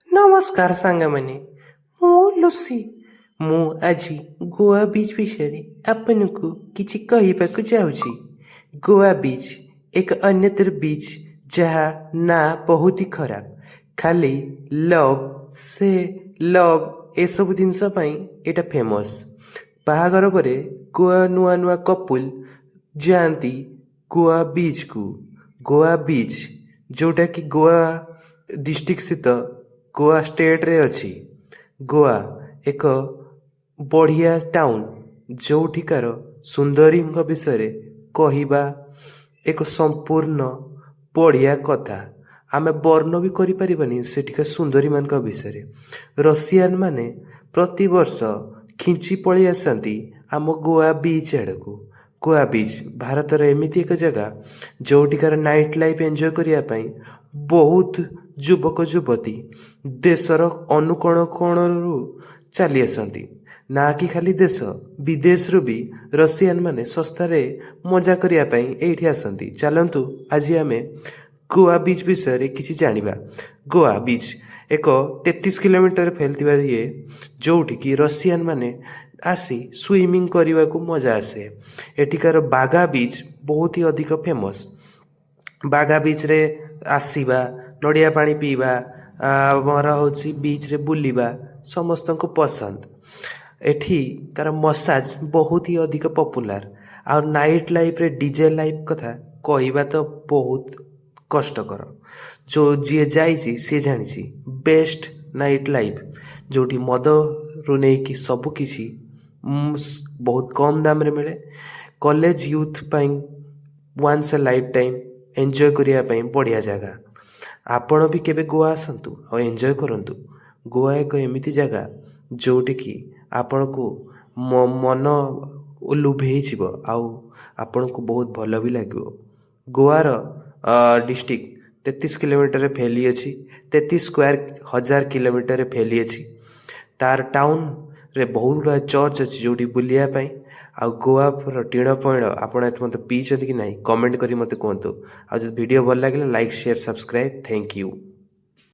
ନମସ୍କାର ସାଙ୍ଗମାନେ, ମୁଁ ଲୁସି। ମୁଁ ଆଜି ଗୋଆ ବିଚ୍ ବିଷୟରେ ଆପଣଙ୍କୁ କିଛି କହିବାକୁ ଯାଉଛି। ଗୋଆ ବିଚ୍ ଏକ ଅନ୍ୟତର ବିଚ୍, ଯାହା ନାଁ ବହୁତ ହି ଖରାପ। ଖାଲି ଲଭ୍, ସେ ଲଭ୍ ଏସବୁ ଜିନିଷ ପାଇଁ ଏଇଟା ଫେମସ୍। ବାହାଘର ପରେ ଗୋଆ ନୂଆ ନୂଆ କପୁଲ ଯାଆନ୍ତି ଗୋଆ ବିଚ୍କୁ। ଗୋଆ ବିଚ୍, ଯେଉଁଟାକି ଗୋଆ ଡିଷ୍ଟ୍ରିକ୍ଟ ସ୍ଥିତ ଗୋଆ ଷ୍ଟେଟରେ ଅଛି। ଗୋଆ ଏକ ବଢ଼ିଆ ଟାଉନ୍, ଯେଉଁଠିକାର ସୁନ୍ଦରୀଙ୍କ ବିଷୟରେ କହିବା ଏକ ସମ୍ପୂର୍ଣ୍ଣ ବଢ଼ିଆ କଥା। ଆମେ ବର୍ଣ୍ଣ ବି କରିପାରିବାନି ସେଠିକା ସୁନ୍ଦରୀମାନଙ୍କ ବିଷୟରେ। ରସିଆନ ମାନେ ପ୍ରତିବର୍ଷ ଖିଞ୍ଚି ପଳେଇ ଆସନ୍ତି ଆମ ଗୋଆ ବିଚ୍ ଆଡ଼କୁ। ଗୋଆ ବିଚ୍ ଭାରତର ଏମିତି ଏକ ଜାଗା, ଯେଉଁଠିକାର ନାଇଟ୍ ଲାଇଫ୍ ଏନ୍ଜୟ କରିବା ପାଇଁ ବହୁତ ଯୁବକ ଯୁବତୀ ଦେଶର ଅନୁକୋଣ କୋଣରୁ ଚାଲି ଆସନ୍ତି। ନା କି ଖାଲି ଦେଶ ବିଦେଶରୁ ବି ରସିଆନ ମାନେ ଶସ୍ତାରେ ମଜା କରିବା ପାଇଁ ଏଇଠି ଆସନ୍ତି। ଚାଲନ୍ତୁ, ଆଜି ଆମେ ଗୋଆ ବିଚ୍ ବିଷୟରେ କିଛି ଜାଣିବା। ଗୋଆ ବିଚ୍ ଏକ 33 କିଲୋମିଟର ଫେଲିଥିବା ଇଏ, ଯେଉଁଠିକି ରସିଆନ ମାନେ ଆସି ସୁଇମିଂ କରିବାକୁ ମଜା ଆସେ। ଏଠିକାର ବାଗା ବିଚ୍ ବହୁତ ହି ଅଧିକ ଫେମସ୍। ବାଗା ବିଚ୍ରେ ଆସିବା, ନଡ଼ିଆ ପାଣି ପିଇବା, ଆମର ହେଉଛି ବିଚ୍ରେ ବୁଲିବା ସମସ୍ତଙ୍କୁ ପସନ୍ଦ। ଏଠିକାର ମସାଜ ବହୁତ ହି ଅଧିକ ପପୁଲାର। ଆଉ ନାଇଟ୍ ଲାଇଫ୍ରେ ଡିଜେ ଲାଇଫ୍ କଥା କହିବା ତ ବହୁତ କଷ୍ଟକର। ଯେଉଁ ଯିଏ ଯାଇଛି, ସିଏ ଜାଣିଛି। ବେଷ୍ଟ ନାଇଟ୍ ଲାଇଫ୍, ଯେଉଁଠି ମଦରୁ ନେଇକି ସବୁକିଛି ବହୁତ କମ୍ ଦାମରେ ମିଳେ। କଲେଜ ୟୁଥ୍ ପାଇଁ ୱାନ୍ସ ଏ ଲାଇଫ୍ ଟାଇମ୍ ଏନ୍ଜୟ କରିବା ପାଇଁ ବଢ଼ିଆ ଜାଗା। ଆପଣ ବି କେବେ ଗୋଆ ଆସନ୍ତୁ ଆଉ ଏନ୍ଜୟ କରନ୍ତୁ। ଗୋଆ ଏକ ଏମିତି ଜାଗା, ଯେଉଁଠିକି ଆପଣଙ୍କୁ ମନ ଲୁଭେଇଯିବ ଆଉ ଆପଣଙ୍କୁ ବହୁତ ଭଲ ବି ଲାଗିବ। ଗୋଆର ଡିଷ୍ଟ୍ରିକ୍ଟ 33 କିଲୋମିଟରରେ ଫେଲିଅଛି, 33 ସ୍କୋୟାର ହଜାର କିଲୋମିଟରରେ ଫେଲିଅଛି। ତାର ଟାଉନରେ ବହୁତ ଗୁଡ଼ାଏ ଚର୍ଚ୍ଚ ଅଛି, ଯେଉଁଠି ବୁଲିବା ପାଇଁ। ଆଉ ଗୋଆର ଟିଣ ପଇଡ଼ ଆପଣ ଏତେ ମୋତେ ପିଇଛନ୍ତି କି ନାହିଁ, କମେଣ୍ଟ କରି ମୋତେ କୁହନ୍ତୁ। ଆଉ ଯଦି ଭିଡ଼ିଓ ଭଲ ଲାଗିଲା, like, share, subscribe. Thank you.